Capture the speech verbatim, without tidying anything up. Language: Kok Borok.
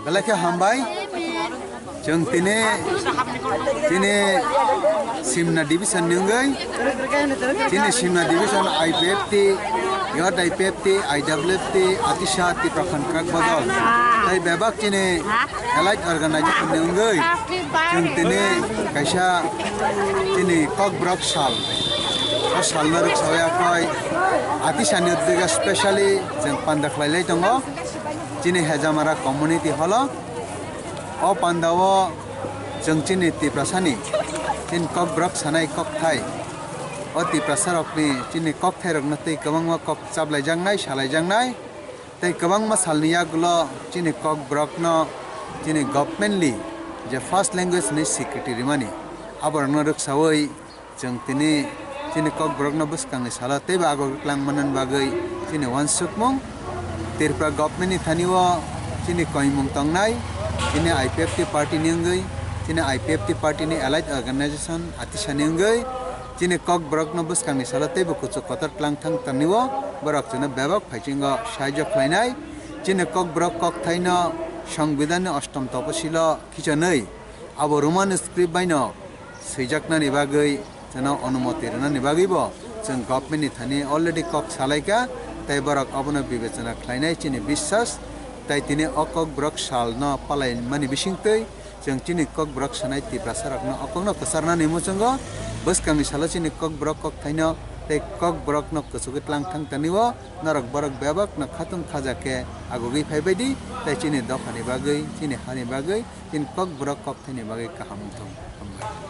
Belai khe hambai. Chwng tini, tini Simna division ni wngwi, tini Simna division I P F T, Youth I P F T, I W F T, Atisa Tipra Phan Kwrak Bodol. Tai bebak chini allied organization ni wngwi, chwng tini kaisa chini Kokborok sal. O salno rwksawi akhoi Atisa ni uddiga specially chwng panda khlailai tongo. Chini Hejamara community hall o. O panda o chwng chini Tiprasani, chini Kokborok sanai kokthai. O Tiprasa rokni chini kokthairokno tei kwbangma kok chaplaijaknai, salaijaknai. Tei kwbangma salni yagulo chini Kokborokno chini governmently je first language ni security rimani, aborokno rwksawi chwng tini chini Kokborokno bwskangni salo teibo agor twlang manani bagwi chini uansukmung. Tripura government ni thani o chini koimung tongnai, chini I P F T party ni wngwi, chini I P F T party ni allied organization Atisa ni wngwi, chini Kokborokno bwskangni salo teibo kuchuk kotor twlang thang tani o borok chwngno bebak phaichingo sahajyo khlainai. Chini Kokborok kokthaino Songbidanni ostom toposilo khichonwi abo Roman script baino swijaknani bagwi chwngno onumoti rwnani bagwibo chwng government ni thani already kok salaikha, tei borok obono bibechona khlainai chini biswas, tei tini o Kokborok salno palaimani bisingtwi chwng chini Kokborok sanai Tiprasa rokno o kokno kwcharnani muchungo bwskangni salo chini Kokborok kokthaino tei Kokborokno kuchugwi twlang thang tani o norok borok bebakno khatung khaja khe agugwi phaibaidi tei chini dophani bagwi, chini hani bagwi, chini Kokborok kokthaini bagwi kaham wngthung. Hambai.